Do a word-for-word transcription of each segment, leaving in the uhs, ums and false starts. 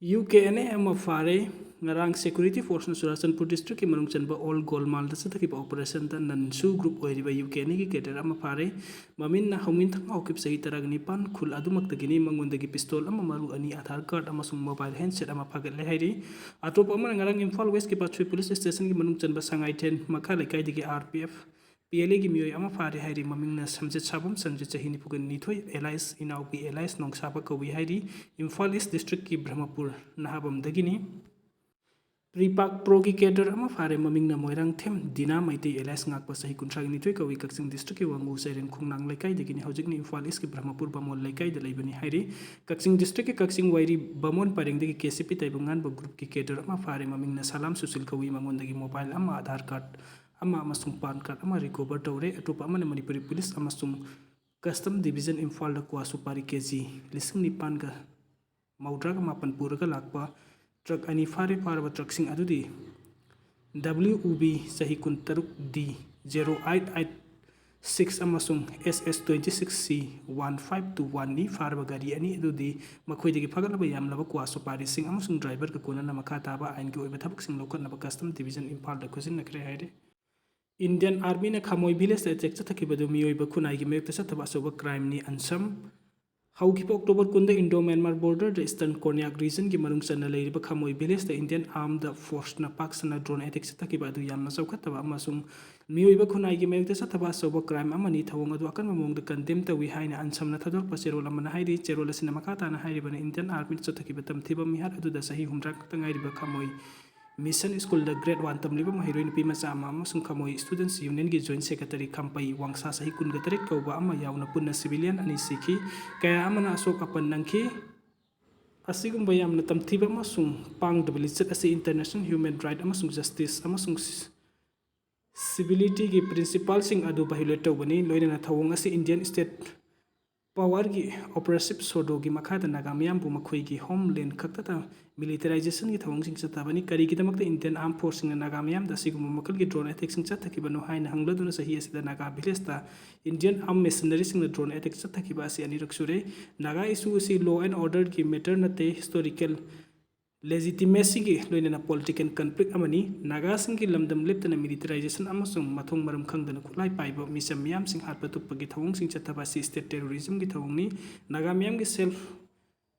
U K N A ꯑꯃ ꯐꯥꯔꯦ꯫ ꯉꯔꯥꯡ security forceꯅ ꯆꯨꯔꯥꯆꯥꯟꯄꯨꯔ districtꯀꯤ ꯃꯅꯨꯡ ꯆꯟꯕ ꯑꯣꯜ ꯒꯣꯜꯃꯥꯜꯗ ꯆꯠꯊꯈꯤꯕ operationꯗ ꯅꯟꯁꯨ group ꯑꯣꯏꯔꯤꯕ ꯌꯨ ꯀꯦ ꯑꯦꯟ ꯑꯦꯒꯤ cadre ꯑꯃ ꯐꯥꯔꯦ꯫ ꯃꯃꯤꯡꯅ ꯍꯧꯃꯤꯟ ꯊꯪꯍꯥꯎꯀꯤꯞ, ꯆꯍꯤ ꯇꯔꯥꯅꯤꯄꯥꯟ, ꯈꯨꯜ ꯑꯗꯨꯃꯛꯇꯒꯤꯅꯤ꯫ ꯃꯉꯣꯟꯗꯒꯤ pistol ꯑꯃ, ꯃꯔꯨ ꯑꯅꯤ, ꯑꯙꯥꯔ card ꯑꯃꯁꯨꯡ mobile handset ꯑꯃ ꯐꯥꯒꯠꯂꯦ ꯍꯥꯏꯔꯤ꯫ ꯑꯇꯣꯞꯄ ꯑꯃꯅ ꯉꯔꯥꯡ ꯏꯝꯐꯥꯜ Westꯀꯤ ꯄꯥꯠꯁꯣꯏ police stationꯒꯤ ꯃꯅꯨꯡ ꯆꯟꯕ ꯁꯉꯥꯏꯊꯦꯟ ꯃꯈꯥ ꯂꯩꯀꯥꯏꯗꯒꯤ R P F P L Aꯒꯤ ꯃꯤꯑꯣꯏ ꯑꯃ ꯐꯥꯔꯦ ꯍꯥꯏꯔꯤ꯫ ꯃꯃꯤꯡꯅ ꯁꯝꯖꯤꯠ ꯁꯥꯕꯝ ꯁꯟꯖꯤꯠ, ꯆꯍꯤ ꯅꯤꯐꯨꯒ ꯅꯤꯊꯣꯏ, alias ꯏꯅꯥꯎꯕꯤ alias ꯅꯣꯡꯁꯥꯕ ꯀꯧꯏ ꯍꯥꯏꯔꯤ꯫ ꯏꯝꯐꯥꯜ East districtꯀꯤ ꯕ꯭ꯔꯍꯃꯄꯨꯔ ꯅꯍꯥꯕꯝꯗꯒꯤꯅꯤ꯫ ꯔꯤꯄꯥꯛ Proꯒꯤ cadre ꯑꯃ ꯐꯥꯔꯦ꯫ ꯃꯃꯤꯡꯅ ꯃꯣꯏꯔꯥꯡꯊꯦꯝ ꯗꯤꯅꯥ ꯃꯩꯇꯩ alias ꯉꯥꯛꯄ, ꯆꯍꯤ ꯀꯨꯟꯊ꯭ꯔꯥꯒ ꯅꯤꯊꯣꯏ ꯀꯧꯏ꯫ ꯀꯛꯆꯤꯡ districtꯀꯤ ꯋꯥꯡꯉꯨ ꯆꯩꯔꯦꯟ ꯈꯣꯡꯅꯥꯡ ꯂꯩꯀꯥꯏꯗꯒꯤꯅꯤ꯫ ꯍꯧꯖꯤꯛꯅ ꯏꯝꯐꯥꯜ Eastꯀꯤ ꯕ꯭ꯔꯍꯃꯄꯨꯔ ꯕꯥꯃꯣꯟ ꯂꯩꯀꯥꯏꯗ ꯂꯩꯕꯅꯤ ꯍꯥꯏꯔꯤ꯫ ꯀꯛꯆꯤꯡ districtꯀꯤ ꯀꯛꯆꯤꯡ ꯋꯥꯏꯔꯤ ꯕꯥꯃꯣꯟ ꯄꯔꯦꯡꯗꯒꯤ K C P ꯇꯥꯏꯕꯪꯉꯥꯟꯕ groupꯀꯤ cadre ꯑꯃ ꯐꯥꯔꯦ꯫ ꯃꯃꯤꯡꯅ ꯁꯂꯥꯝ ꯁꯨꯁꯤꯜ ꯀꯧꯏ꯫ ꯃꯉꯣꯟꯗꯒꯤ mobile ꯑꯃ, ꯑꯙꯥꯔ card ꯑꯃ ꯑꯃꯁꯨꯡ PAN card ꯑꯃ recover ꯇꯧꯔꯦ꯫ ꯑꯇꯣꯞꯄ ꯑꯃꯅ ꯃꯅꯤꯄꯨꯔꯤ police ꯑꯃꯁꯨꯡ custom division ꯏꯝꯐꯥꯜꯗ ꯀ꯭ꯋꯥ ꯁꯨꯄꯥꯔꯤ K G ꯂꯤꯁꯤꯡ ꯅꯤꯄꯥꯟꯒ ꯃꯧꯗ꯭ꯔꯥꯒ ꯃꯥꯄꯟ ꯄꯨꯔꯒ ꯂꯥꯛꯄ truck ꯑꯅꯤ ꯐꯥꯔꯦ꯫ ꯐꯥꯔꯕ truckꯁꯤꯡ ꯑꯗꯨꯗꯤ W U B ꯆꯍꯤ ꯀꯨꯟꯇꯔꯨꯛ D zero eight eight six ꯑꯃꯁꯨꯡ S S twenty six C one five two oneꯅꯤ꯫ ꯐꯥꯔꯕ ꯒꯥꯔꯤ ꯑꯅꯤ ꯑꯗꯨꯗꯤ ꯃꯈꯣꯏꯗꯒꯤ ꯐꯒꯠꯂꯕ ꯌꯥꯝꯂꯕ ꯀ꯭ꯋꯥ ꯁꯨꯄꯥꯔꯤꯁꯤꯡ ꯑꯃꯁꯨꯡ driverꯒ ꯀꯣꯟꯅꯅ ꯃꯈꯥ ꯇꯥꯕ ꯑꯥꯏꯟꯒꯤ ꯑꯣꯏꯕ ꯊꯕꯛꯁꯤꯡ ꯂꯧꯈꯠꯅꯕ custom division ꯏꯝꯐꯥꯜꯗ ꯈꯨꯖꯤꯟꯅꯈ꯭ꯔꯦ ꯍꯥꯏꯔꯤ꯫ Indian Armyꯅ ꯈꯥꯃꯣꯏ villageꯇ attack ꯆꯠꯊꯈꯤꯕꯗꯨ ꯃꯤꯑꯣꯏꯕ ꯈꯨꯟꯅꯥꯏꯒꯤ ꯃꯥꯌꯣꯛꯇ ꯆꯠꯊꯕ ꯑꯆꯧꯕ crimeꯅꯤ꯫ ꯑꯟꯁꯝ꯫ ꯍꯧꯈꯤꯕ October ꯀꯨꯟꯗ Indo Myanmar borderꯗ Eastern Konyak regionꯒꯤ ꯃꯅꯨꯡ ꯆꯟꯅ ꯂꯩꯔꯤꯕ ꯈꯥꯃꯣꯏ villageꯇ Indian armed forceꯅ ꯄꯥꯛ ꯁꯟꯅ drone attack ꯆꯠꯊꯈꯤꯕ ꯑꯗꯨ ꯌꯥꯝꯅ ꯆꯥꯎꯈꯠꯇꯕ ꯑꯃꯁꯨꯡ ꯃꯤꯑꯣꯏꯕ ꯈꯨꯟꯅꯥꯏꯒꯤ ꯃꯥꯌꯣꯛꯇ ꯆꯠꯊꯕ ꯑꯆꯧꯕ crime ꯑꯃꯅꯤ꯫ ꯊꯧꯑꯣꯡ ꯑꯗꯨ ꯑꯀꯟꯕ ꯃꯑꯣꯡꯗ condemn ꯇꯧꯏ ꯍꯥꯏꯅ ꯑꯟꯁꯝꯅ ꯊꯥꯗꯣꯔꯛꯄ ꯆꯦꯔꯣꯜ ꯑꯃꯅ ꯍꯥꯏꯔꯤ꯫ ꯆꯦꯔꯣꯜ ꯑꯁꯤꯅ ꯃꯈꯥ ꯇꯥꯅ ꯍꯥꯏꯔꯤꯕꯅ, Indian Armyꯗ ꯆꯠꯊꯈꯤꯕ ꯇꯝꯊꯤꯕ ꯃꯤꯍꯥꯠ ꯑꯗꯨꯗ ꯆꯍꯤ ꯍꯨꯝꯗ꯭ꯔꯥ ꯈꯛꯇ ꯉꯥꯏꯔꯤꯕ ꯈꯥꯃꯣꯏ Mission Schoolꯗ grade one ꯇꯝꯂꯤꯕ ꯃꯍꯩꯔꯣꯏ ꯅꯨꯄꯤ ꯃꯆꯥ ꯑꯃ ꯑꯃꯁꯨꯡ ꯈꯥꯃꯣꯏ Students Unionꯒꯤ Joint Secretary ꯈꯝꯄꯩ ꯋꯥꯡꯁꯥ, ꯆꯍꯤ ꯀꯨꯟꯒ ꯇꯔꯦꯠ ꯀꯧꯕ ꯑꯃ ꯌꯥꯎꯅ ꯄꯨꯟꯅ civilian ꯑꯅꯤ ꯁꯤꯈꯤ꯫ ꯀꯌꯥ ꯑꯃꯅ ꯑꯁꯣꯛ ꯑꯄꯟ ꯅꯪꯈꯤ꯫ ꯑꯁꯤꯒꯨꯝꯕ ꯌꯥꯝꯅ ꯇꯝꯊꯤꯕ ꯑꯃꯁꯨꯡ ꯄꯥꯡꯗꯕ ꯂꯤꯆꯠ ꯑꯁꯤ international human right ꯑꯃꯁꯨꯡ justice ꯑꯃꯁꯨꯡ civilityꯒꯤ principleꯁꯤꯡ ꯑꯗꯨ violate ꯇꯧꯕꯅꯤ꯫ ꯂꯣꯏꯅꯅ ꯊꯧꯑꯣꯡ ꯑꯁꯤ Indian state powerꯒꯤ oppressive shadow ꯒꯤ ꯃꯈꯥꯗ ꯅꯥꯒꯥ ꯃꯤꯌꯥꯝꯕꯨ ꯃꯈꯣꯏꯒꯤ homeland ꯈꯛꯇꯗ militarizationꯒꯤ ꯊꯧꯑꯣꯡꯁꯤꯡ ꯆꯠꯊꯕꯅꯤ꯫ ꯀꯔꯤꯒꯤꯗꯃꯛꯇ Indian Armed Forceꯁꯤꯡꯅ ꯅꯥꯒꯥ ꯃꯤꯌꯥꯝꯗ ꯑꯁꯤꯒꯨꯝꯕ ꯃꯈꯜꯒꯤ drone attackꯁꯤꯡ ꯆꯠꯊꯈꯤꯕꯅꯣ ꯍꯥꯏꯅ ꯍꯪꯂꯗꯨꯅ ꯆꯍꯤ ꯑꯁꯤꯗ Naga villageꯇ Indian armed mercenaryꯁꯤꯡꯅ drone attack ꯆꯠꯊꯈꯤꯕ ꯑꯁꯤ ꯑꯅꯤꯔꯛ ꯁꯨꯔꯦ꯫ ꯅꯥꯒꯥ issue ꯑꯁꯤ law and orderꯒꯤ matter ꯅꯠꯇꯦ, historical legitimacyꯒꯤ ꯂꯣꯏꯅꯅ political conflict ꯑꯃꯅꯤ꯫ ꯅꯥꯒꯥꯁꯤꯡꯒꯤ ꯂꯝꯗꯝ ꯂꯦꯞꯇꯅ militarization ꯑꯃꯁꯨꯡ ꯃꯊꯣꯡ ꯃꯔꯝ ꯈꯪꯗꯅ ꯈꯨꯠꯂꯥꯏ ꯄꯥꯏꯕ ꯃꯤꯆꯝ ꯃꯤꯌꯥꯝꯁꯤꯡ ꯍꯥꯠꯄ ꯇꯨꯞꯄꯒꯤ ꯊꯧꯑꯣꯡꯁꯤꯡ ꯆꯠꯊꯕ ꯑꯁꯤ state terrorismꯒꯤ ꯊꯧꯑꯣꯡꯅꯤ꯫ ꯅꯥꯒꯥ ꯃꯤꯌꯥꯝꯒꯤ self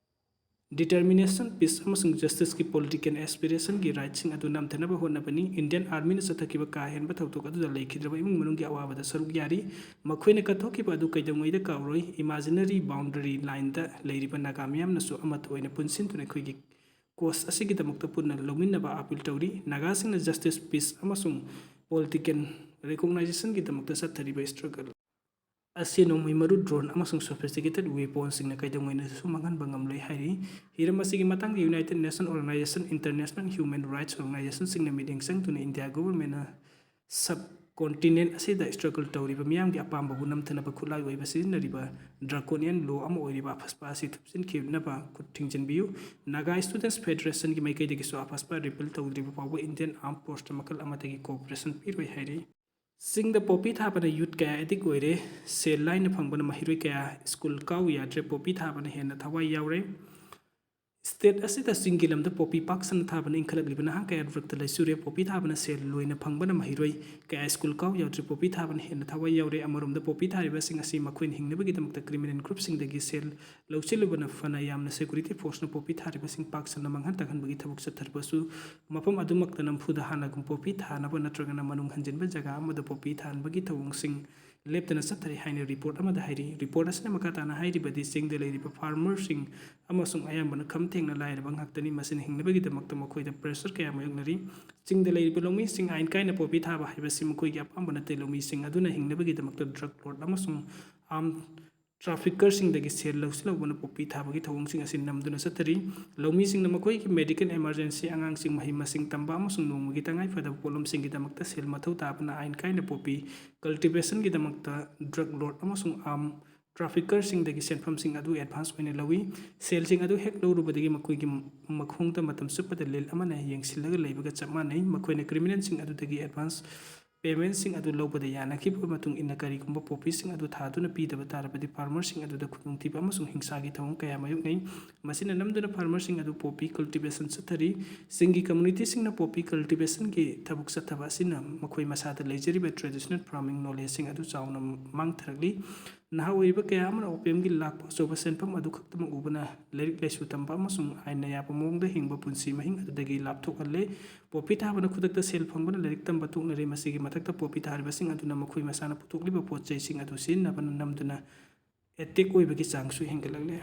determination, peace ꯑꯃꯁꯨꯡ justiceꯀꯤ political aspirationꯒꯤ rightꯁꯤꯡ ꯑꯗꯨ ꯅꯝꯊꯅꯕ ꯍꯣꯠꯅꯕꯅꯤ꯫ Indian Armyꯅ ꯆꯠꯊꯈꯤꯕ ꯀꯥ ꯍꯦꯟꯕ ꯊꯧꯗꯣꯛ ꯑꯗꯨꯗ ꯂꯩꯈꯤꯗ꯭ꯔꯕ ꯏꯃꯨꯡ ꯃꯅꯨꯡꯒꯤ ꯑꯋꯥꯕꯗ ꯁꯔꯨꯛ ꯌꯥꯔꯤ꯫ ꯃꯈꯣꯏꯅ ꯀꯠꯊꯣꯛꯈꯤꯕ ꯑꯗꯨ ꯀꯩꯗꯧꯉꯩꯗ ꯀꯥꯎꯔꯣꯏ꯫ Imaginary boundary lineꯗ ꯂꯩꯔꯤꯕ ꯅꯥꯒꯥ ꯃꯤꯌꯥꯝꯅꯁꯨ ꯑꯃꯠꯇ ꯑꯣꯏꯅ ꯄꯨꯟꯁꯤꯟꯗꯨꯅ ꯑꯩꯈꯣꯏꯒꯤ cause ꯑꯁꯤꯒꯤꯗꯃꯛꯇ ꯄꯨꯟꯅ ꯂꯧꯃꯤꯟꯅꯕ appeal ꯇꯧꯔꯤ꯫ ꯅꯥꯒꯥꯁꯤꯡꯅ justice, peace ꯑꯃꯁꯨꯡ political recognitionꯒꯤꯗꯃꯛꯇ ꯆꯠꯊꯔꯤꯕ struggle ꯑꯁꯤ ꯅꯣꯡꯃꯩ ꯃꯔꯨ, drone ꯑꯃꯁꯨꯡ sophisticated weaponsꯁꯤꯡꯅ ꯀꯩꯗꯧꯉꯩꯗꯁꯨ ꯃꯥꯡꯍꯟꯕ ꯉꯝꯂꯣꯏ ꯍꯥꯏꯔꯤ꯫ ꯍꯤꯔꯝ ꯑꯁꯤꯒꯤ ꯃꯇꯥꯡꯗ United Nations Organization, international human rights organizationꯁꯤꯡꯅ ꯃꯤꯠꯌꯦꯡ ꯆꯪꯗꯨꯅ India governmentꯅ subcontinent ꯑꯁꯤꯗ struggle ꯇꯧꯔꯤꯕ ꯃꯤꯌꯥꯝꯒꯤ ꯑꯄꯥꯝꯕꯕꯨ ꯅꯝꯊꯅꯕ ꯈꯨꯠꯂꯥꯏ ꯑꯣꯏꯕ ꯁꯤꯖꯤꯟꯅꯔꯤꯕ draconian law ꯑꯃ ꯑꯣꯏꯔꯤꯕ AFSPA ꯑꯁꯤ ꯊꯨꯞꯆꯤꯟꯈꯤꯅꯕ ꯈꯨꯠ ꯊꯤꯡꯖꯤꯟꯕꯤꯌꯨ꯫ Naga Students Federationꯒꯤ ꯃꯥꯏꯀꯩꯗꯒꯤꯁꯨ AFSPA repeal ꯇꯧꯗ꯭ꯔꯤꯕ ꯐꯥꯎꯕ Indian Armed Forceꯇ ꯃꯈꯜ ꯑꯃꯠꯇꯒꯤ cooperation ꯄꯤꯔꯣꯏ ꯍꯥꯏꯔꯤ꯫ ꯆꯤꯡꯗ poppy ꯊꯥꯕꯅ youth ꯀꯌꯥ addict ꯑꯣꯏꯔꯦ꯫ ꯁꯦꯜ ꯂꯥꯏꯅ ꯐꯪꯕꯅ ꯃꯍꯩꯔꯣꯏ ꯀꯌꯥ school ꯀꯥꯎ ꯌꯥꯗ꯭ꯔꯦ꯫ Poppy ꯊꯥꯕꯅ ꯍꯦꯟꯅ ꯊꯋꯥꯏ ꯌꯥꯎꯔꯦ꯫ State ꯑꯁꯤꯗ ꯆꯤꯡꯒꯤ ꯂꯝꯗ poppy ꯄꯥꯛ ꯁꯟꯅ ꯊꯥꯕꯅ ꯏꯟꯈꯠꯂꯛꯂꯤꯕ ꯅꯍꯥ ꯀꯌꯥ ꯂꯨꯔꯛꯇ ꯂꯩꯆꯨꯔꯦ꯫ Poppy ꯊꯥꯕꯅ ꯁꯦꯜ ꯂꯣꯏꯅ ꯐꯪꯕꯅ ꯃꯍꯩꯔꯣꯏ ꯀꯌꯥ school ꯀꯥꯎ ꯌꯥꯗ꯭ꯔꯦ꯫ Poppy ꯊꯥꯕꯅ ꯍꯦꯟꯅ ꯊꯋꯥꯏ ꯌꯥꯎꯔꯦ꯫ ꯑꯃꯔꯣꯝꯗ poppy ꯊꯥꯔꯤꯕꯁꯤꯡ ꯑꯁꯤ ꯃꯈꯣꯏꯅ ꯍꯤꯡꯅꯕꯒꯤꯗꯃꯛꯇ criminal groupꯁꯤꯡꯗꯒꯤ ꯁꯦꯜ ꯂꯧꯁꯤꯜꯂꯨꯕꯅ ꯐꯅ ꯌꯥꯝꯅ꯫ Security forceꯅ poppy ꯊꯥꯔꯤꯕꯁꯤꯡ ꯄꯥꯛ ꯁꯟꯅ ꯃꯥꯡꯍꯟ ꯇꯥꯛꯍꯟꯕꯒꯤ ꯊꯕꯛ ꯆꯠꯊꯔꯕꯁꯨ, ꯃꯐꯝ ꯑꯗꯨꯃꯛꯇ ꯅꯝꯐꯨꯗ ꯍꯥꯟꯅꯒꯨꯝ poppy ꯊꯥꯅꯕ ꯅꯠꯇ꯭ꯔꯒꯅ ꯃꯅꯨꯡ ꯍꯟꯖꯤꯟꯕ ꯖꯒꯥ ꯑꯃꯗ poppy ꯊꯥꯍꯟꯕꯒꯤ ꯊꯧꯑꯣꯡꯁꯤꯡ ꯂꯦꯞꯇꯅ ꯆꯠꯊꯔꯤ ꯍꯥꯏꯅ report ꯑꯃꯗ ꯍꯥꯏꯔꯤ꯫ Report ꯑꯁꯤꯅ ꯃꯈꯥ ꯇꯥꯅ ꯍꯥꯏꯔꯤꯕꯗꯤ, ꯆꯤꯡꯗ ꯂꯩꯔꯤꯕ farmerꯁꯤꯡ ꯑꯃꯁꯨꯡ ꯑꯌꯥꯝꯕꯅ ꯈꯝ ꯊꯦꯡꯅ ꯂꯥꯏꯔꯕ ꯉꯥꯛꯇꯅꯤ꯫ ꯃꯁꯤꯅ ꯍꯤꯡꯅꯕꯒꯤꯗꯃꯛꯇ ꯃꯈꯣꯏꯗ pressure ꯀꯌꯥ ꯃꯥꯌꯣꯛꯅꯔꯤ꯫ ꯆꯤꯡꯗ ꯂꯩꯔꯤꯕ ꯂꯧꯃꯤꯁꯤꯡ ꯑꯥꯏꯟ ꯀꯥꯏꯅ poppy ꯊꯥꯕ ꯍꯥꯏꯕꯁꯤ ꯃꯈꯣꯏꯒꯤ ꯑꯄꯥꯝꯕ ꯅꯠꯇꯦ꯫ ꯂꯧꯃꯤꯁꯤꯡ ꯑꯗꯨꯅ ꯍꯤꯡꯅꯕꯒꯤꯗꯃꯛꯇ drug lord ꯑꯃꯁꯨꯡ arm traffickerꯁꯤꯡꯗꯒꯤ ꯁꯦꯜ ꯂꯧꯁꯤꯜꯍꯧꯕꯅ poppy ꯊꯥꯕꯒꯤ ꯊꯧꯑꯣꯡꯁꯤꯡ ꯑꯁꯤ ꯅꯝꯗꯨꯅ ꯆꯠꯊꯔꯤ꯫ ꯂꯧꯃꯤꯁꯤꯡꯅ ꯃꯈꯣꯏꯒꯤ medical emergency, ꯑꯉꯥꯡꯁꯤꯡ ꯃꯍꯩ ꯃꯁꯤꯡ ꯇꯝꯕ ꯑꯃꯁꯨꯡ ꯅꯣꯡꯃꯒꯤ ꯇꯉꯥꯏꯐꯗꯕ ꯄꯣꯠꯂꯝꯁꯤꯡꯒꯤꯗꯃꯛꯇ ꯁꯦꯜ ꯃꯊꯧ ꯇꯥꯕꯅ ꯑꯥꯏꯟ ꯀꯥꯏꯅ poppy cultivationꯒꯤꯗꯃꯛꯇ drug lord ꯑꯃꯁꯨꯡ arm traffickerꯁꯤꯡꯗꯒꯤ ꯁꯦꯟꯐꯝꯁꯤꯡ ꯑꯗꯨ advance ꯑꯣꯏꯅ ꯂꯧꯏ꯫ ꯁꯦꯜꯁꯤꯡ ꯑꯗꯨ ꯍꯦꯛ ꯂꯧꯔꯨꯕꯗꯒꯤ ꯃꯈꯣꯏꯒꯤ ꯃꯈꯣꯡꯗ ꯃꯇꯝ ꯆꯨꯞꯄꯗ ꯂꯤꯜ ꯑꯃꯅ ꯌꯦꯡꯁꯤꯜꯂꯒ ꯂꯩꯕꯒ ꯆꯞ ꯃꯥꯟꯅꯩ꯫ ꯃꯈꯣꯏꯅ criminalꯁꯤꯡ ꯑꯗꯨꯗꯒꯤ advance paymentꯁꯤꯡ ꯑꯗꯨ ꯂꯧꯕꯗ ꯌꯥꯅꯈꯤꯕ ꯃꯇꯨꯡ ꯏꯟꯅ ꯀꯔꯤꯒꯨꯝꯕ poppyꯁꯤꯡ ꯑꯗꯨ ꯊꯥꯗꯨꯅ ꯄꯤꯗꯕ ꯇꯥꯔꯕꯗꯤ farmerꯁꯤꯡ ꯑꯗꯨꯗ ꯈꯨꯗꯣꯡꯊꯤꯕ ꯑꯃꯁꯨꯡ ꯍꯤꯡꯁꯥꯒꯤ ꯊꯧꯑꯣꯡ ꯀꯌꯥ ꯃꯥꯌꯣꯛꯅꯩ꯫ ꯃꯁꯤꯅ ꯅꯝꯗꯨꯅ farmerꯁꯤꯡ ꯑꯗꯨ poppy cultivation ꯆꯠꯊꯔꯤ꯫ ꯆꯤꯡꯒꯤ communityꯁꯤꯡꯅ poppy cultivationꯒꯤ ꯊꯕꯛ ꯆꯠꯊꯕ ꯑꯁꯤꯅ ꯃꯈꯣꯏ ꯃꯁꯥꯗ ꯂꯩꯖꯔꯤꯕ traditional farming knowledgeꯁꯤꯡ ꯑꯗꯨ ꯆꯥꯎꯅ ꯃꯥꯡꯊꯔꯛꯂꯤ꯫ ꯅꯍꯥ ꯑꯣꯏꯔꯤꯕ ꯀꯌꯥ ꯑꯃꯅ opiumꯒꯤ ꯂꯥꯛꯄ ꯑꯆꯧꯕ ꯁꯦꯟꯐꯝ ꯑꯗꯨ ꯈꯛꯇꯃꯛ ꯎꯕꯅ ꯂꯥꯏꯔꯤꯛ ꯂꯥꯏꯁꯨ ꯇꯝꯕ ꯑꯃꯁꯨꯡ ꯑꯥꯏꯟꯅ ꯌꯥꯕ ꯃꯑꯣꯡꯗ ꯍꯤꯡꯕ ꯄꯨꯟꯁꯤ ꯃꯍꯤꯡ ꯑꯗꯨꯗꯒꯤ ꯂꯥꯞꯊꯣꯛꯍꯜꯂꯦ꯫ Poppy ꯊꯥꯕꯅ ꯈꯨꯗꯛꯇ ꯁꯦꯜ ꯐꯪꯕꯅ ꯂꯥꯏꯔꯤꯛ ꯇꯝꯕ ꯇꯣꯛꯅꯔꯦ꯫ ꯃꯁꯤꯒꯤ ꯃꯊꯛꯇ poppy ꯊꯥꯔꯤꯕꯁꯤꯡ ꯑꯗꯨꯅ ꯃꯈꯣꯏ ꯃꯁꯥꯅ ꯄꯨꯊꯣꯛꯂꯤꯕ ꯄꯣꯠ ꯆꯩꯁꯤꯡ ꯑꯗꯨ ꯁꯤꯖꯤꯟꯅꯕꯅ ꯅꯝꯗꯨꯅ addict ꯑꯣꯏꯕꯒꯤ ꯆꯥꯡꯁꯨ ꯍꯦꯟꯒꯠꯂꯛꯂꯦ꯫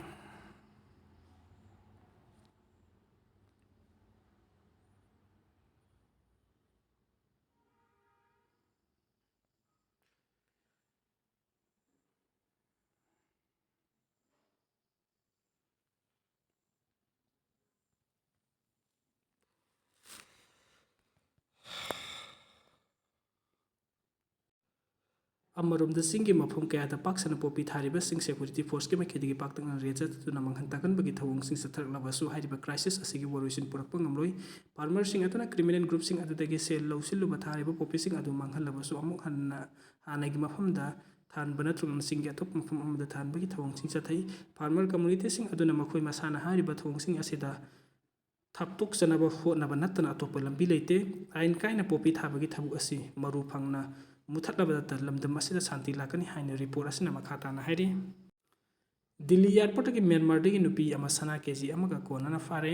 ꯑꯃꯔꯣꯝꯗ, ꯆꯤꯡꯒꯤ ꯃꯐꯝ ꯀꯌꯥꯗ ꯄꯥꯛ ꯁꯟꯅ poppy ꯊꯥꯔꯤꯕꯁꯤꯡ security forceꯀꯤ ꯃꯥꯏꯀꯩꯗꯒꯤ ꯄꯥꯛꯇꯛꯅꯅ raid ꯆꯠꯊꯗꯨꯅ ꯃꯥꯡꯍꯟ ꯇꯥꯛꯍꯟꯕꯒꯤ ꯊꯧꯑꯣꯡꯁꯤꯡ ꯆꯠꯊꯔꯛꯂꯕꯁꯨ, ꯍꯥꯏꯔꯤꯕ crisis ꯑꯁꯤꯒꯤ ꯋꯥꯔꯣꯏꯁꯤꯟ ꯄꯨꯔꯛꯄ ꯉꯝꯂꯣꯏ꯫ Farmerꯁꯤꯡ ꯑꯗꯨꯅ criminal groupꯁꯤꯡ ꯑꯗꯨꯗꯒꯤ ꯁꯦꯜ ꯂꯧꯁꯤꯜꯂꯨꯕ ꯊꯥꯔꯤꯕ poppyꯁꯤꯡ ꯑꯗꯨ ꯃꯥꯡꯍꯜꯂꯕꯁꯨ, ꯑꯃꯨꯛ ꯍꯟꯅ ꯍꯥꯟꯅꯒꯤ ꯃꯐꯝꯗ ꯊꯥꯟꯕ ꯅꯠꯇ꯭ꯔꯒꯅ ꯆꯤꯡꯒꯤ ꯑꯇꯣꯞꯄ ꯃꯐꯝ ꯑꯃꯗ ꯊꯥꯟꯕꯒꯤ ꯊꯧꯑꯣꯡꯁꯤꯡ ꯆꯠꯊꯩ꯫ Farmer communityꯁꯤꯡ ꯑꯗꯨꯅ ꯃꯈꯣꯏ ꯃꯁꯥꯅ ꯍꯥꯏꯔꯤꯕ ꯊꯧꯑꯣꯡꯁꯤꯡ ꯑꯁꯤꯗ ꯊꯥꯞꯇꯣꯛꯆꯅꯕ ꯍꯣꯠꯅꯕ ꯅꯠꯇꯅ ꯑꯇꯣꯞꯄ ꯂꯝꯕꯤ ꯂꯩꯇꯦ꯫ ꯑꯥꯏꯟ ꯀꯥꯏꯅ poppy ꯊꯥꯕꯒꯤ ꯊꯕꯛ ꯑꯁꯤ ꯃꯔꯨ ꯐꯪꯅ ꯃꯨꯊꯠꯂꯕꯗꯇ ꯂꯝꯗꯝ ꯑꯁꯤꯗ ꯁꯥꯟꯇꯤ ꯂꯥꯛꯀꯅꯤ ꯍꯥꯏꯅ report ꯑꯁꯤꯅ ꯃꯈꯥ ꯇꯥꯅ ꯍꯥꯏꯔꯤ꯫ ꯗꯤꯜꯂꯤ airportꯇꯒꯤ ꯃ꯭ꯌꯥꯟꯃꯥꯔꯗꯒꯤ ꯅꯨꯄꯤ ꯑꯃ ꯁꯅꯥ KG ꯑꯃꯒ ꯀꯣꯟꯅꯅ ꯐꯥꯔꯦ꯫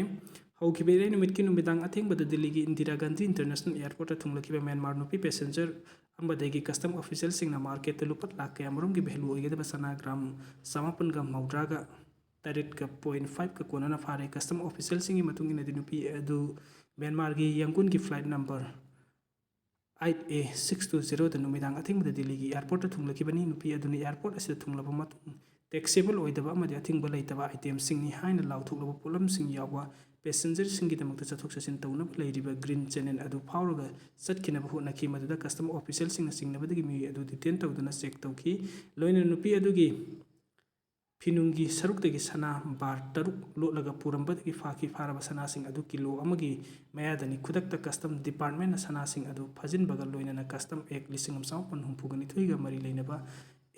ꯍꯧꯈꯤꯕ ꯏꯔꯥꯏ ꯅꯨꯃꯤꯠꯀꯤ ꯅꯨꯃꯤꯗꯥꯡ ꯑꯊꯦꯡꯕꯗ ꯗꯤꯜꯂꯤꯒꯤ ꯏꯟꯗꯤꯔꯥ ꯒꯥꯟꯙꯤ International Airportꯇ ꯊꯨꯡꯂꯈꯤꯕ ꯃ꯭ꯌꯥꯟꯃꯥꯔ ꯅꯨꯄꯤ passenger ꯑꯃꯗꯒꯤ custom officialꯁꯤꯡꯅ marketꯇ ꯂꯨꯄꯥ ꯂꯥꯈ ꯀꯌꯥꯃꯔꯨꯝꯒꯤ value ꯑꯣꯏꯒꯗꯕ ꯁꯅꯥ gram ꯆꯃꯥꯄꯟꯒ ꯃꯧꯗ꯭ꯔꯥꯒ ꯇꯔꯦꯠꯀ point fiveꯀ ꯀꯣꯟꯅꯅ ꯐꯥꯔꯦ꯫ Custom officialꯁꯤꯡꯒꯤ ꯃꯇꯨꯡ ꯏꯟꯅꯗꯤ, ꯅꯨꯄꯤ ꯑꯗꯨ ꯃ꯭ꯌꯥꯟꯃꯥꯔꯒꯤ ꯌꯪꯒꯨꯟꯒꯤ flight number eight A six two zeroꯗ ꯅꯨꯃꯤꯗꯥꯡ ꯑꯊꯦꯡꯕꯗ ꯗꯤꯜꯂꯤꯒꯤ airportꯇ ꯊꯨꯡꯂꯈꯤꯕꯅꯤ꯫ ꯅꯨꯄꯤ ꯑꯗꯨꯅ airport ꯑꯁꯤꯗ ꯊꯨꯡꯂꯕ ꯃꯇꯨꯡ, taxable ꯑꯣꯏꯗꯕ ꯑꯃꯗꯤ ꯑꯊꯤꯡꯕ ꯂꯩꯇꯕ itemꯁꯤꯡꯅꯤ ꯍꯥꯏꯅ ꯂꯥꯎꯊꯣꯛꯂꯕ ꯄꯣꯠꯂꯝꯁꯤꯡ ꯌꯥꯎꯕ passengerꯁꯤꯡꯒꯤꯗꯃꯛꯇ ꯆꯠꯊꯣꯛ ꯆꯠꯁꯤꯟ ꯇꯧꯅꯕ ꯂꯩꯔꯤꯕ green channel ꯑꯗꯨ ꯐꯥꯎꯔꯒ ꯆꯠꯈꯤꯅꯕ ꯍꯣꯠꯅꯈꯤ꯫ ꯃꯗꯨꯗ custom officialꯁꯤꯡꯅ ꯆꯤꯡꯅꯕꯗꯒꯤ ꯃꯤꯑꯣꯏ ꯑꯗꯨ detain ꯇꯧꯗꯨꯅ check ꯇꯧꯈꯤ꯫ ꯂꯣꯏꯅꯅ ꯅꯨꯄꯤ ꯑꯗꯨꯒꯤ ꯐꯤꯅꯨꯡꯒꯤ ꯁꯔꯨꯛꯇꯒꯤ ꯁꯅꯥ ꯕꯥꯔ ꯇꯔꯨꯛ ꯂꯣꯠꯂꯒ ꯄꯨꯔꯝꯕꯗꯒꯤ ꯐꯥꯈꯤ꯫ ꯐꯥꯔꯕ ꯁꯅꯥꯁꯤꯡ ꯑꯗꯨ ꯀꯤꯂꯣ ꯑꯃꯒꯤ ꯃꯌꯥꯗꯅꯤ꯫ ꯈꯨꯗꯛꯇ ꯀꯁꯇꯝ ꯗꯤꯄꯥꯔꯠꯃꯦꯟꯅ ꯁꯅꯥꯁꯤꯡ ꯑꯗꯨ ꯐꯥꯖꯤꯟꯕꯒ ꯂꯣꯏꯅꯅ ꯀꯁꯇꯝ ꯑꯦꯛ ꯂꯤꯁꯤꯡ ꯑꯃ ꯆꯃꯥꯄꯟ ꯍꯨꯝꯐꯨꯒ ꯅꯤꯊꯣꯏꯒ ꯃꯔꯤ ꯂꯩꯅꯕ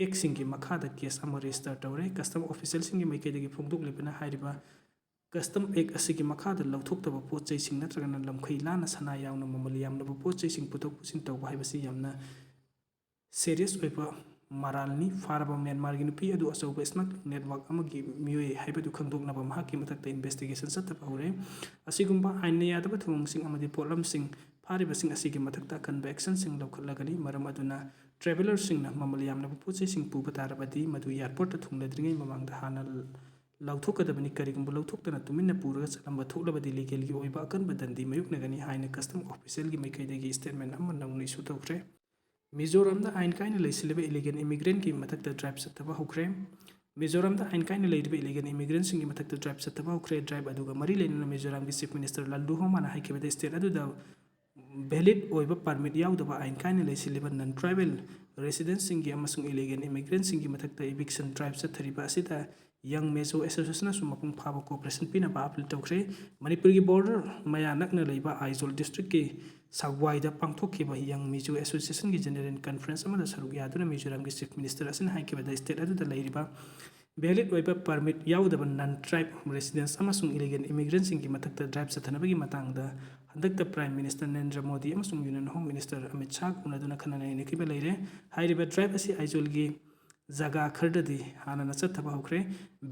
ꯑꯦꯛꯁꯤꯡꯒꯤ ꯃꯈꯥꯗ ꯀꯦꯁ ꯑꯃ ꯔꯦꯖꯤꯁꯇꯔ ꯇꯧꯔꯦ꯫ ꯀꯁꯇꯝ ꯑꯣꯐꯤꯁꯦꯜꯁꯤꯡꯒꯤ ꯃꯥꯏꯀꯩꯗꯒꯤ ꯐꯣꯡꯗꯣꯛꯂꯤꯕꯅ ꯍꯥꯏꯔꯤꯕ ꯀꯁꯇꯝ ꯑꯦꯛ ꯑꯁꯤꯒꯤ ꯃꯈꯥꯗ ꯂꯧꯊꯣꯛꯇꯕ ꯄꯣꯠ ꯆꯩꯁꯤꯡ ꯅꯠꯇ꯭ꯔꯒꯅ ꯂꯝꯈꯩ ꯂꯥꯟꯅ ꯁꯅꯥ ꯌꯥꯎꯅ ꯃꯃꯜ ꯌꯥꯝꯂꯕ ꯄꯣꯠ ꯆꯩꯁꯤꯡ ꯄꯨꯊꯣꯛ ꯄꯨꯁꯤꯟ ꯇꯧꯕ ꯍꯥꯏꯕꯁꯤ ꯌꯥꯝꯅ ꯁꯦꯔꯤꯌꯁ ꯑꯣꯏꯕ ꯃꯔꯥꯜꯅꯤ꯫ ꯐꯥꯔꯕ ꯃ꯭ꯌꯥꯟꯃꯥꯔꯒꯤ ꯅꯨꯄꯤ ꯑꯗꯨ ꯑꯆꯧꯕ ꯁ꯭ꯃꯒ꯭ꯂꯤꯡ ꯅꯦꯠꯋꯥꯔꯛ ꯑꯃꯒꯤ ꯃꯤꯑꯣꯏ ꯍꯥꯏꯕꯗꯨ ꯈꯪꯗꯣꯛꯅꯕ ꯃꯍꯥꯛꯀꯤ ꯃꯊꯛꯇ ꯏꯟꯚꯦꯁꯇꯤꯒꯦꯁꯟ ꯆꯠꯊꯕ ꯍꯧꯔꯦ꯫ ꯑꯁꯤꯒꯨꯝꯕ ꯑꯥꯏꯟꯅ ꯌꯥꯗꯕ ꯊꯧꯑꯣꯡꯁꯤꯡ ꯑꯃꯗꯤ ꯄꯣꯠꯂꯝꯁꯤꯡ ꯐꯥꯔꯤꯕꯁꯤꯡ ꯑꯁꯤꯒꯤ ꯃꯊꯛꯇ ꯑꯀꯟꯕ ꯑꯦꯛꯁꯟꯁꯤꯡ ꯂꯧꯈꯠꯂꯒꯅꯤ꯫ ꯃꯔꯝ ꯑꯗꯨꯅ ꯇ꯭ꯔꯦꯚꯦꯂꯔꯁꯤꯡꯅ ꯃꯃꯜ ꯌꯥꯝꯂꯕ ꯄꯣꯠ ꯆꯩꯁꯤꯡ ꯄꯨꯕ ꯇꯥꯔꯕꯗꯤ ꯃꯗꯨ ꯑꯦꯌꯥꯔꯄꯣꯔꯠꯇ ꯊꯨꯡꯂꯗ꯭ꯔꯤꯉꯩ ꯃꯃꯥꯡꯗ ꯍꯥꯟꯅ ꯂꯧꯊꯣꯛꯀꯗꯕꯅꯤ꯫ ꯀꯔꯤꯒꯨꯝꯕ ꯂꯧꯊꯣꯛꯇꯅ ꯇꯨꯃꯤꯟꯅ ꯄꯨꯔꯒ ꯆꯠꯂꯝꯕ ꯊꯣꯛꯂꯕꯗꯤ ꯂꯤꯒꯦꯜꯒꯤ ꯑꯣꯏꯕ ꯑꯀꯟꯕ ꯗꯟꯗꯤ ꯃꯥꯌꯣꯛꯅꯒꯅꯤ ꯍꯥꯏꯅ ꯀꯁꯇꯝ ꯑꯣꯐꯤꯁꯤꯌꯦꯜꯒꯤ ꯃꯥꯏꯀꯩꯗꯒꯤ ꯁ꯭ꯇꯦꯠꯃꯦꯟ ꯑꯃ ꯅꯧꯅ ꯏꯁꯨ ꯇꯧꯈ꯭ꯔꯦ꯫ ꯃꯤꯖꯣꯔꯥꯝꯗ ꯑꯥꯏꯟ ꯀꯥꯏꯅ ꯂꯩꯁꯤꯜꯂꯤꯕ ꯏꯂꯤꯒꯦꯜ ꯏꯃꯤꯒ꯭ꯔꯦꯟꯠꯀꯤ ꯃꯊꯛꯇ ꯗ꯭ꯔꯥꯏꯚ ꯆꯠꯊꯕ ꯍꯧꯈ꯭ꯔꯦ꯫ ꯃꯤꯖꯣꯔꯥꯝꯗ ꯑꯥꯏꯟ ꯀꯥꯏꯅ ꯂꯩꯔꯤꯕ ꯏꯂꯤꯒꯦꯜ ꯏꯃꯤꯒ꯭ꯔꯦꯟꯠꯁꯤꯡꯒꯤ ꯃꯊꯛꯇ ꯗ꯭ꯔꯥꯏꯚ ꯆꯠꯊꯕ ꯍꯧꯈ꯭ꯔꯦ꯫ ꯗ꯭ꯔꯥꯏꯚ ꯑꯗꯨꯒ ꯃꯔꯤ ꯂꯩꯅꯅ ꯃꯤꯖꯣꯔꯥꯝꯒꯤ ꯆꯤꯐ ꯃꯤꯅꯤꯁꯇꯔ ꯂꯜꯗꯨꯍꯣꯃꯥꯅ ꯍꯥꯏꯈꯤꯕꯗ ꯁ꯭ꯇꯦꯠ ꯑꯗꯨꯗ ꯚꯦꯂꯤꯗ ꯑꯣꯏꯕ ꯄꯔꯃꯤꯠ ꯌꯥꯎꯗꯕ ꯑꯥꯏꯟ ꯀꯥꯏꯅ ꯂꯩꯁꯤꯜꯂꯤꯕ ꯅꯟ ꯇ꯭ꯔꯥꯏꯕꯦꯜ ꯔꯦꯁꯤꯗꯦꯟꯠꯁꯤꯡꯒꯤ ꯑꯃꯁꯨꯡ ꯏꯂꯤꯒꯦꯜ ꯏꯃꯤꯒ꯭ꯔꯦꯟꯠꯁꯤꯡꯒꯤ ꯃꯊꯛꯇ ꯏꯚꯤꯛꯁꯟ ꯗ꯭ꯔꯥꯏꯚ ꯆꯠꯊꯔꯤꯕ ꯑꯁꯤꯗ ꯌꯪ ꯃꯤꯖꯣ ꯑꯦꯁꯣꯁꯤꯌꯦꯁꯟꯅꯁꯨ ꯃꯄꯨꯡ ꯐꯥꯕ ꯀꯣꯑꯣꯄꯔꯦꯁꯟ ꯄꯤꯅꯕ ꯑꯥꯄꯤꯜ ꯇꯧꯈ꯭ꯔꯦ꯫ ꯃꯅꯤꯄꯨꯔꯒꯤ ꯕꯣꯔꯗꯔ ꯃꯌꯥ ꯅꯛꯅ ꯂꯩꯕ ꯑꯥꯏꯖꯣꯜ ꯗꯤꯁꯇ꯭ꯔꯤꯛꯀꯤ ꯁꯥꯒ꯭ꯋꯥꯏꯗ ꯄꯥꯡꯊꯣꯛꯈꯤꯕ ꯌꯪ ꯃꯤꯖꯣ ꯑꯦꯁꯣꯁꯤꯌꯦꯁꯟꯒꯤ ꯖꯦꯅꯔꯦꯜ ꯀꯟꯐꯔꯦꯟꯁ ꯑꯃꯗ ꯁꯔꯨꯛ ꯌꯥꯗꯨꯅ ꯃꯤꯖꯣꯔꯥꯝꯒꯤ ꯆꯤꯐ ꯃꯤꯅꯤꯁꯇꯔ ꯑꯁꯤꯅ ꯍꯥꯏꯈꯤꯕꯗ ꯁ꯭ꯇꯦꯠ ꯑꯗꯨꯗ ꯂꯩꯔꯤꯕ ꯚꯦꯂꯤꯗ ꯑꯣꯏꯕ ꯄꯔꯃꯤꯠ ꯌꯥꯎꯗꯕ ꯅꯟ ꯇ꯭ꯔꯥꯏꯕ ꯔꯦꯁꯤꯗꯦꯟꯠꯁ ꯑꯃꯁꯨꯡ ꯏꯂꯤꯒꯦꯜ ꯏꯃꯤꯒ꯭ꯔꯦꯟꯠꯁꯤꯡꯒꯤ ꯃꯊꯛꯇ ꯗ꯭ꯔꯥꯏꯚ ꯆꯠꯊꯅꯕꯒꯤ ꯃꯇꯥꯡꯗ ꯍꯟꯗꯛꯇ ꯄ꯭ꯔꯥꯏꯝ ꯃꯤꯅꯤꯁꯇꯔ ꯅꯔꯦꯟꯗ꯭ꯔ ꯃꯣꯗꯤ ꯑꯃꯁꯨꯡ union home minister Amit Shah ꯎꯅꯗꯨꯅ ꯈꯟꯅ ꯅꯩꯅꯈꯤꯕ ꯂꯩꯔꯦ꯫ ꯍꯥꯏꯔꯤꯕ ꯗ꯭ꯔꯥꯏꯚ ꯑꯁꯤ ꯑꯥꯏꯖꯣꯜꯒꯤ ꯖꯒꯥ ꯈꯔꯗꯗꯤ ꯍꯥꯟꯅꯅ ꯆꯠꯊꯕ ꯍꯧꯈ꯭ꯔꯦ꯫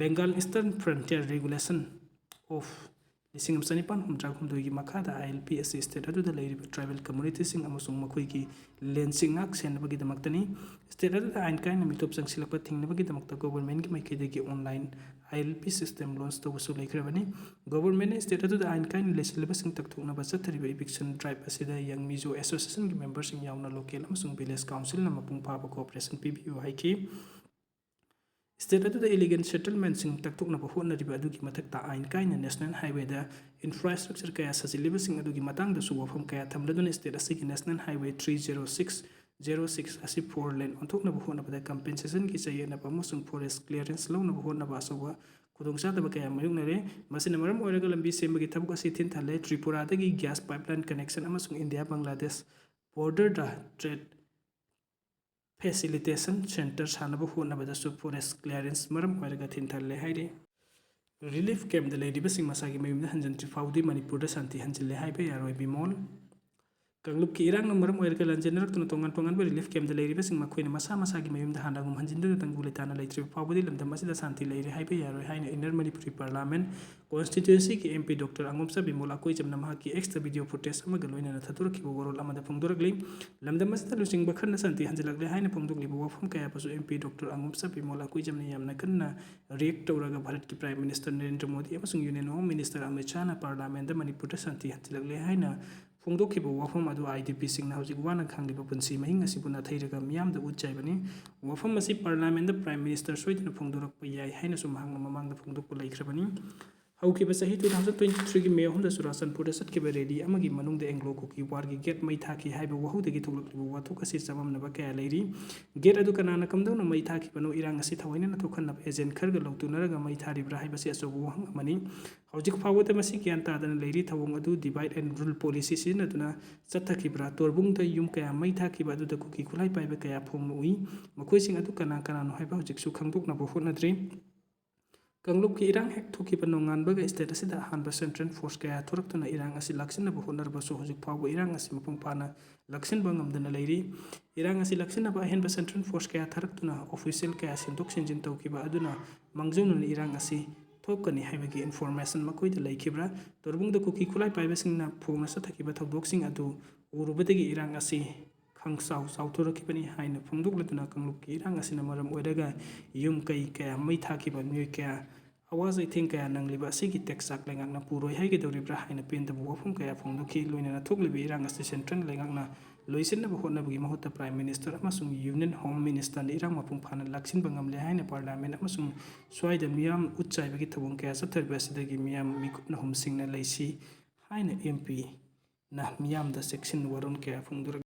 Bengal eastern Frontier regulation of ꯂꯤꯁꯤꯡ ꯑꯃ ꯆꯅꯤꯄꯥꯟ ꯍꯨꯝꯗ꯭ꯔꯥ ꯍꯨꯝꯗꯣꯏꯒꯤ ꯃꯈꯥꯗ ꯑꯥꯏ ꯑꯦꯜ ꯄꯤ ꯑꯁꯤ ꯁ꯭ꯇꯦꯠ ꯑꯗꯨꯗ ꯂꯩꯔꯤꯕ ꯇ꯭ꯔꯥꯏꯕꯦꯜ ꯀꯝꯃꯨꯅꯤꯇꯤꯁꯤꯡ ꯑꯃꯁꯨꯡ ꯃꯈꯣꯏꯒꯤ ꯂꯦꯟꯁꯤꯡ ꯉꯥꯛ ꯁꯦꯟꯅꯕꯒꯤꯗꯃꯛꯇꯅꯤ꯫ ꯁ꯭ꯇꯦꯠ ꯑꯗꯨꯗ ꯑꯥꯏꯟ ꯀꯥꯏꯅ ꯃꯤꯇꯣꯞ ꯆꯪꯁꯤꯜꯂꯛꯄ ꯊꯤꯡꯅꯕꯒꯤꯗꯃꯛꯇ ꯒꯣꯚꯔꯟꯃꯦꯟꯠꯀꯤ ꯃꯥꯏꯀꯩꯗꯒꯤ ꯑꯣꯟꯂꯥꯏꯟ ꯑꯥꯏ ꯑꯦꯜ ꯄꯤ ꯁꯤꯁꯇꯦꯝ ꯂꯣꯟꯆ ꯇꯧꯕꯁꯨ ꯂꯩꯈ꯭ꯔꯕꯅꯤ꯫ ꯒꯣꯚꯔꯟꯃꯦꯟꯠꯅ ꯁ꯭ꯇꯦꯠ ꯑꯗꯨꯗ ꯑꯥꯏꯟ ꯀꯥꯏꯅ ꯂꯩꯁꯤꯜꯂꯕꯁꯤꯡ ꯇꯛꯊꯣꯛꯅꯕ ꯆꯠꯊꯔꯤꯕ ꯏꯚꯤꯛꯁꯟ ꯗ꯭ꯔꯥꯏꯚ ꯑꯁꯤꯗ ꯌꯪ ꯃꯤꯖꯣ ꯑꯦꯁꯣꯁꯤꯌꯦꯁꯟꯒꯤ ꯃꯦꯝꯕꯔꯁꯤꯡ ꯌꯥꯎꯅ ꯂꯣꯀꯦꯜ ꯑꯃꯁꯨꯡ ꯚꯤꯂꯦꯖ ꯀꯥꯎꯟꯁꯤꯜꯅ ꯃꯄꯨꯡ ꯐꯥꯕ ꯀꯣꯑꯣꯄꯔꯦꯁꯟ ꯄꯤꯕꯤꯌꯨ ꯍꯥꯏꯈꯤ꯫ ꯁ꯭ꯇꯦꯠ ꯑꯗꯨꯗ ꯏꯂꯤꯒꯦꯜ ꯁꯦꯇꯜꯃꯦꯟꯠꯁꯤꯡ ꯇꯛꯊꯣꯛꯅꯕ ꯍꯣꯠꯅꯔꯤꯕ ꯑꯗꯨꯒꯤ ꯃꯊꯛꯇ ꯑꯥꯏꯟ ꯀꯥꯏꯅ ꯅꯦꯁꯅꯦꯜ ꯍꯥꯏꯋꯦꯗ ꯏꯟꯐ꯭ꯔꯥꯁ꯭ꯇ꯭ꯔꯛꯆꯔ ꯀꯌꯥ ꯁꯥꯖꯤꯜꯂꯤꯕꯁꯤꯡ ꯑꯗꯨꯒꯤ ꯃꯇꯥꯡꯗꯁꯨ ꯋꯥꯐꯝ ꯀꯌꯥ ꯊꯝꯂꯗꯨꯅ ꯁ꯭ꯇꯦꯠ ꯑꯁꯤꯒꯤ national highway three zero six zero six ꯑꯁꯤ four lane ꯑꯣꯟꯊꯣꯛꯅꯕ ꯍꯣꯠꯅꯕꯗ compensationꯒꯤ ꯆꯌꯦꯠꯅꯕ ꯑꯃꯁꯨꯡ forest clearance ꯂꯧꯅꯕ ꯍꯣꯠꯅꯕ ꯑꯆꯧꯕ ꯈꯨꯗꯣꯡꯆꯥꯗꯕ ꯀꯌꯥ ꯃꯥꯌꯣꯛꯅꯔꯦ꯫ ꯃꯁꯤꯅ ꯃꯔꯝ ꯑꯣꯏꯔꯒ ꯂꯝꯕꯤ ꯁꯦꯝꯕꯒꯤ ꯊꯕꯛ ꯑꯁꯤ ꯊꯤꯟꯊꯍꯜꯂꯦ꯫ ꯇ꯭ꯔꯤꯄꯨꯔꯥꯗꯒꯤ gas pipeline connection ꯑꯃꯁꯨꯡ ꯏꯟꯗꯤꯌꯥ ꯕꯪꯒ꯭ꯂꯥꯗꯦꯁ borderꯗ trade facilitation centre ꯁꯥꯅꯕ ꯍꯣꯠꯅꯕꯗꯁꯨ forest clearance ꯃꯔꯝ ꯑꯣꯏꯔꯒ ꯊꯤꯟꯊꯍꯜꯂꯦ ꯍꯥꯏꯔꯤ꯫ Relief campꯇ ꯂꯩꯔꯤꯕꯁꯤꯡ ꯃꯁꯥꯒꯤ ꯃꯌꯨꯝꯗ ꯍꯟꯖꯤꯟꯗ꯭ꯔꯤ ꯐꯥꯎꯕꯗꯤ ꯃꯅꯤꯄꯨꯔꯗ ꯁꯥꯟꯇꯤ ꯍꯟꯖꯤꯜꯂꯦ ꯍꯥꯏꯕ ꯌꯥꯔꯣꯏ꯫ ꯕꯤꯃꯣꯜ꯫ ꯀꯥꯡꯂꯨꯞꯀꯤ ꯏꯔꯥꯡꯅ ꯃꯔꯝ ꯑꯣꯏꯔꯒ ꯂꯥꯟꯖꯦꯟꯅꯔꯛꯇꯨꯅ ꯇꯣꯉꯥꯟ ꯇꯣꯉꯥꯟꯕ relief campꯇ ꯂꯩꯔꯤꯕꯁꯤꯡ ꯃꯈꯣꯏꯅ ꯃꯁꯥ ꯃꯁꯥꯒꯤ ꯃꯌꯨꯝꯗ ꯍꯥꯟꯅꯒꯨꯝ ꯍꯟꯖꯤꯟꯗꯨꯅ ꯇꯪꯗꯨ ꯂꯩꯇꯥꯅ ꯂꯩꯇ꯭ꯔꯤꯕ ꯐꯥꯎꯕꯗꯤ ꯂꯝꯗꯝ ꯑꯁꯤꯗ ꯁꯥꯟꯇꯤ ꯂꯩꯔꯦ ꯍꯥꯏꯕ ꯌꯥꯔꯣꯏ ꯍꯥꯏꯅ Inner Manipuri Parliament constituencyꯒꯤ MP Doctor ꯑꯉꯣꯝꯆꯥ Bimol ꯑꯀꯣꯏꯖꯝꯅ ꯃꯍꯥꯛꯀꯤ Xꯇ video footage ꯑꯃꯒ ꯂꯣꯏꯅꯅ ꯊꯥꯗꯣꯔꯛꯈꯤꯕ ꯋꯥꯔꯣꯜ ꯑꯃꯗ ꯐꯣꯡꯗꯣꯔꯛꯂꯤ꯫ ꯂꯝꯗꯝ ꯑꯁꯤꯗ ꯂꯨꯆꯤꯡꯕ ꯈꯔꯅ ꯁꯥꯟꯇꯤ ꯍꯟꯖꯤꯜꯂꯛꯂꯦ ꯍꯥꯏꯅ ꯐꯣꯡꯗꯣꯛꯂꯤꯕ ꯋꯥꯐꯝ ꯀꯌꯥꯕꯨꯁꯨ MP Doctor ꯑꯉꯣꯝꯆꯥ ꯕꯤꯃꯣꯜ ꯑꯀꯣꯏꯖꯝꯅ ꯌꯥꯝꯅ ꯀꯟꯅ react ꯇꯧꯔꯒ ꯚꯥꯔꯠꯀꯤ Prime Minister ꯅꯔꯦꯟꯗ꯭ꯔ ꯃꯣꯗꯤ ꯑꯃꯁꯨꯡ Union Home Minister ꯑꯃꯤꯠ ꯁꯥꯍꯅ Parliamentꯇ ꯃꯅꯤꯄꯨꯔꯗ ꯁꯥꯟꯇꯤ ꯍꯟꯖꯤꯜꯂꯛꯂꯦ ꯍꯥꯏꯅ ꯐꯣꯡꯗꯣꯛꯈꯤꯕ ꯋꯥꯐꯝ ꯑꯗꯨ IDPꯁꯤꯡꯅ ꯍꯧꯖꯤꯛ ꯋꯥꯅ ꯈꯥꯡꯂꯤꯕ ꯄꯨꯟꯁꯤ ꯃꯍꯤꯡ ꯑꯁꯤꯕꯨ ꯅꯥꯊꯩꯔꯒ ꯃꯤꯌꯥꯝꯗ ꯎꯠ ꯆꯥꯏꯕꯅꯤ꯫ ꯋꯥꯐꯝ ꯑꯁꯤ Parliamentꯇ Prime Minister ꯁꯣꯏꯗꯅ ꯐꯣꯡꯗꯣꯔꯛꯄ ꯌꯥꯏ ꯍꯥꯏꯅꯁꯨ ꯃꯍꯥꯛꯅ ꯃꯃꯥꯡꯗ ꯐꯣꯡꯗꯣꯛꯄ ꯂꯩꯈ꯭ꯔꯕꯅꯤ꯫ ꯍꯧꯈꯤꯕ ꯆꯍꯤ two thousand twenty threeꯒꯤ May ꯑꯍꯨꯝꯗ ꯆꯨꯔꯥꯆꯥꯟꯄꯨꯔꯗ ꯆꯠꯈꯤꯕ rally ꯑꯃꯒꯤ ꯃꯅꯨꯡꯗ Anglo Kuki Warꯒꯤ gate ꯃꯩ ꯊꯥꯈꯤ ꯍꯥꯏꯕ ꯋꯥꯍꯧꯗꯒꯤ ꯊꯣꯛꯂꯛꯂꯤꯕ ꯋꯥꯊꯣꯛ ꯑꯁꯤ ꯆꯃꯝꯅꯕ ꯀꯌꯥ ꯂꯩꯔꯤ꯫ Gate ꯑꯗꯨ ꯀꯅꯥꯅ ꯀꯝꯗꯧꯅ ꯃꯩ ꯊꯥꯈꯤꯕꯅꯣ? ꯏꯔꯥꯡ ꯑꯁꯤ ꯊꯑꯣꯏꯅꯅ ꯊꯣꯛꯍꯟꯅꯕ agent ꯈꯔꯒ ꯂꯧꯇꯨꯅꯔꯒ ꯃꯩ ꯊꯥꯔꯤꯕ꯭ꯔꯥ ꯍꯥꯏꯕꯁꯤ ꯑꯆꯧꯕ ꯋꯥꯍꯪ ꯑꯃꯅꯤ꯫ ꯍꯧꯖꯤꯛ ꯐꯥꯎꯕꯗ ꯃꯁꯤ ꯒ꯭ꯌꯥꯟ ꯇꯥꯗꯅ ꯂꯩꯔꯤ꯫ ꯊꯧꯑꯣꯡ ꯑꯗꯨ divide and rule policy ꯁꯤꯖꯤꯟꯅꯗꯨꯅ ꯆꯠꯊꯈꯤꯕ꯭ꯔꯥ? ꯇꯣꯔꯕꯨꯡꯗ ꯌꯨꯝ ꯀꯌꯥ ꯃꯩ ꯊꯥꯈꯤꯕ ꯑꯗꯨꯗ ꯀꯨꯀꯤ ꯈꯨꯠꯂꯥꯏ ꯄꯥꯏꯕ ꯀꯌꯥ ꯐꯣꯡꯅ ꯎꯏ꯫ ꯃꯈꯣꯏꯁꯤꯡ ꯑꯗꯨ ꯀꯅꯥ ꯀꯅꯥꯅꯣ ꯍꯥꯏꯕ ꯍꯧꯖꯤꯛꯁꯨ ꯈꯪꯗꯣꯛꯅꯕ ꯍꯣꯠꯅꯗ꯭ꯔꯤ꯫ ꯀꯥꯡꯂꯨꯞꯀꯤ ꯏꯔꯥꯡ ꯍꯦꯛ ꯊꯣꯛꯈꯤꯕ ꯅꯣꯡꯉꯥꯟꯕꯒ state ꯑꯁꯤꯗ ꯑꯍꯥꯟꯕ central force ꯀꯌꯥ ꯊꯣꯔꯛꯇꯨꯅ ꯏꯔꯥꯡ ꯑꯁꯤ ꯂꯥꯛꯁꯤꯟꯅꯕ ꯍꯣꯠꯅꯔꯕꯁꯨ ꯍꯧꯖꯤꯛ ꯐꯥꯎꯕ ꯏꯔꯥꯡ ꯑꯁꯤ ꯃꯄꯨꯡ ꯐꯥꯅ ꯂꯥꯛꯁꯤꯟꯕ ꯉꯝꯗꯅ ꯂꯩꯔꯤ꯫ ꯏꯔꯥꯡ ꯑꯁꯤ ꯂꯥꯛꯁꯤꯟꯅꯕ ꯑꯍꯦꯟꯕ central force ꯀꯌꯥ ꯊꯥꯔꯛꯇꯨꯅ official ꯀꯌꯥ ꯁꯦꯝꯗꯣꯛ ꯁꯦꯝꯖꯤꯟ ꯇꯧꯈꯤꯕ ꯑꯗꯨꯅ ꯃꯥꯡꯖꯧꯅꯅ ꯏꯔꯥꯡ ꯑꯁꯤ ꯊꯣꯛꯀꯅꯤ ꯍꯥꯏꯕꯒꯤ information ꯃꯈꯣꯏꯗ ꯂꯩꯈꯤꯕ꯭ꯔꯥ? ꯇꯣꯔꯕꯨꯡꯗ ꯀꯨꯀꯤ ꯈꯨꯠꯂꯥꯏ ꯄꯥꯏꯕꯁꯤꯡꯅ ꯐꯣꯡꯅ ꯆꯠꯊꯈꯤꯕ ꯊꯧꯗꯣꯛꯁꯤꯡ ꯑꯗꯨ ꯎꯔꯨꯕꯗꯒꯤ ꯏꯔꯥꯡ ꯑꯁꯤ ꯈꯪꯁꯥꯎ ꯆꯥꯎꯊꯣꯔꯛꯈꯤꯕꯅꯤ ꯍꯥꯏꯅ ꯐꯣꯡꯗꯣꯛꯂꯗꯨꯅ ꯀꯥꯡꯂꯨꯞꯀꯤ ꯏꯔꯥꯡ ꯑꯁꯤꯅ ꯃꯔꯝ ꯑꯣꯏꯔꯒ ꯌꯨꯝ ꯀꯩ ꯀꯌꯥ ꯃꯩ ꯊꯥꯈꯤꯕ, ꯃꯤꯑꯣꯏ ꯀꯌꯥ ꯑꯋꯥ ꯆꯩꯊꯦꯡ ꯀꯌꯥ ꯅꯪꯂꯤꯕ ꯑꯁꯤꯒꯤ ꯇꯦꯛꯆꯥꯛ ꯂꯩꯉꯥꯛꯅ ꯄꯨꯔꯣꯏ ꯍꯥꯏꯒꯗꯧꯔꯤꯕ꯭ꯔꯥ ꯍꯥꯏꯅ ꯄꯦꯟꯗꯕ ꯋꯥꯐꯝ ꯀꯌꯥ ꯐꯣꯡꯗꯣꯛꯈꯤ꯫ ꯂꯣꯏꯅꯅ ꯊꯣꯛꯂꯤꯕ ꯏꯔꯥꯡ ꯑꯁꯤ central ꯂꯩꯉꯥꯛꯅ ꯂꯣꯏꯁꯤꯟꯅꯕ ꯍꯣꯠꯅꯕꯒꯤ ꯃꯍꯨꯠꯇ Prime Minister ꯑꯃꯁꯨꯡ Union Home Ministerꯅ ꯏꯔꯥꯡ ꯃꯄꯨꯡ ꯐꯥꯅ ꯂꯥꯛꯁꯤꯟꯕ ꯉꯝꯂꯦ ꯍꯥꯏꯅ Parliament ꯑꯃꯁꯨꯡ ꯁ꯭ꯋꯥꯏꯗ ꯃꯤꯌꯥꯝ ꯎꯠ ꯆꯥꯏꯕꯒꯤ ꯊꯧꯑꯣꯡ ꯀꯌꯥ ꯆꯠꯊꯔꯤꯕ ꯑꯁꯤꯗꯒꯤ ꯃꯤꯌꯥꯝ ꯃꯤꯀꯨꯞꯅ ꯍꯨꯝꯁꯤꯡꯅ ꯂꯩꯁꯤ ꯍꯥꯏꯅ MPꯅ ꯃꯤꯌꯥꯝꯗ ꯆꯦꯛꯁꯤꯟ ꯋꯥꯔꯣꯜ ꯀꯌꯥ ꯐꯣꯡꯗꯣꯔꯛꯂꯤ꯫